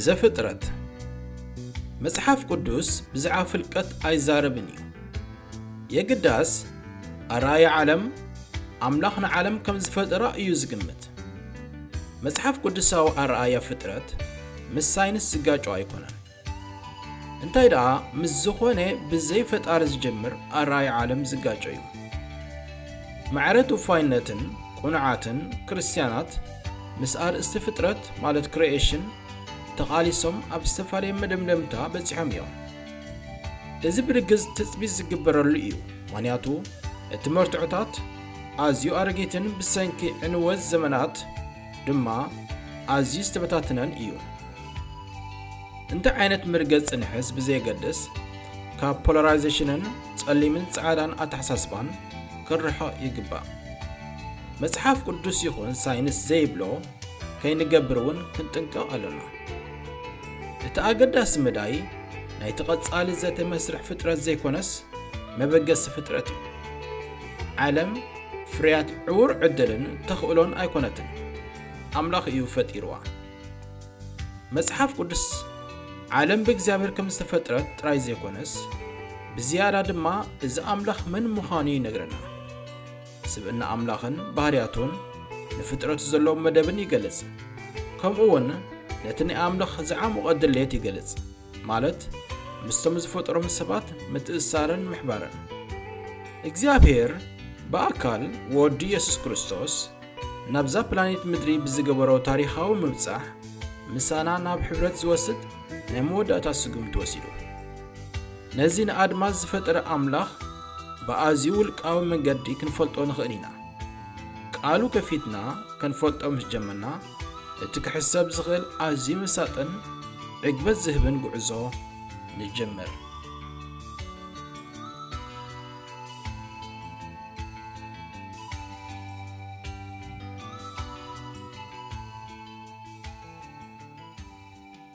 ዘፍጥረት። መጽሓፍ ቅዱስ ብዛዕባ ፍልቀት ኣይዛረብን እዩ። የግዳስ ኣረኣእያ ዓለም ኣምላኽ ንዓለም ከም ዝፈጠራ እዩ ዝግምት። መጽሓፍ ቅዱሳዊ ኣረኣእያ ፍጥረት ምስ ሳይንስ ዝጋጮ ኣይኮነን። እንታይ ደኣ ምስ ዝኾነ ብዘይ ፈጣሪ ዝጀምር ኣረኣእያ ዓለም ዝጋጮ እዩ። ማዕረ ትውፋይነትን ቅኑዓትን ክርስትያናት ምስ ኣርእስቲ ፍጥረት ማለት ክሪኤሽን ተቓሊሶም ኣብ ዝተፈላለየ መደምደምታ በጺሖም እዮም። እዚ ብርግጽ ትጽቢት ዝግበረሉ እዩ፣ ምኽንያቱ እቲ መርትዖታት ኣዝዩ ኣረጊትን ብሰንኪ ዕንወት ዘመናት ድማ ኣዝዩ ዝተበታተነን እዩ። እንታይ ዓይነት መርገጽ ንሕዝ ብዘየገድስ፣ ካብ ፖላራይዜሽንን ጸሊምን ጻዕዳን ኣተሓሳስባን ክርሕቕ ይግባእ። መጽሓፍ ቅዱስ ይኹን ሳይንስ ዘይብሎ ከይንገብር እውን ክንጥንቀቕ ኣሎና። እቲ ኣገዳሲ መዳይ ናይቲ ቀጻሊ ዘተ መስርሕ ፍጥረት ዘይኮነስ መበገሲ ፍጥረት እዩ። ዓለም ፍርያት ዕዉር ዕድልን ተኽእሎን ኣይኮነትን። ኣምላኽ እዩ ፈጢርዋ። መጽሓፍ ቅዱስ ዓለም ብእግዚኣብሔር ከም ዝተፈጥረት ጥራይ ዘይኮነስ፣ ብዝያዳ ድማ እዚ ኣምላኽ መን ምዃኑ ይነግረና። ስብእና ኣምላኽን ባህርያቱን፣ ንፍጥረቱ ዘለዎ መደብን ይገልጽ። ከምኡ እውን ነቲ ናይ ኣምላኽ ዝዓሙቐ ድሌት ይገልጽ፣ ማለት ምስቶም ዝፈጠሮም ሰባት ምትእስሳርን ምሕባርን። እግዚኣብሔር ብኣካል ወዱ የሱስ ክርስቶስ ናብዛ ፕላኔት ምድሪ ብዝገበሮ ታሪኻዊ ምብጻሕ፣ ምሳና ናብ ሕብረት ዝወስድ ናይ መወዳእታ ስጉምቲ ወሲዱ። ነዚ ንኣድማስ ዝፈጠረ ኣምላኽ ብኣዝዩ ውልቃዊ መንገዲ ክንፈልጦ ንኽእል ኢና። ቃሉ ከፊትና ክንፈልጦ ምስ ጀመርና፣ እቲ ክሕሰብ ዝኽእል ኣዝዩ መሳጥን ዕግበት ዝህብን ጉዕዞ ንጀምር።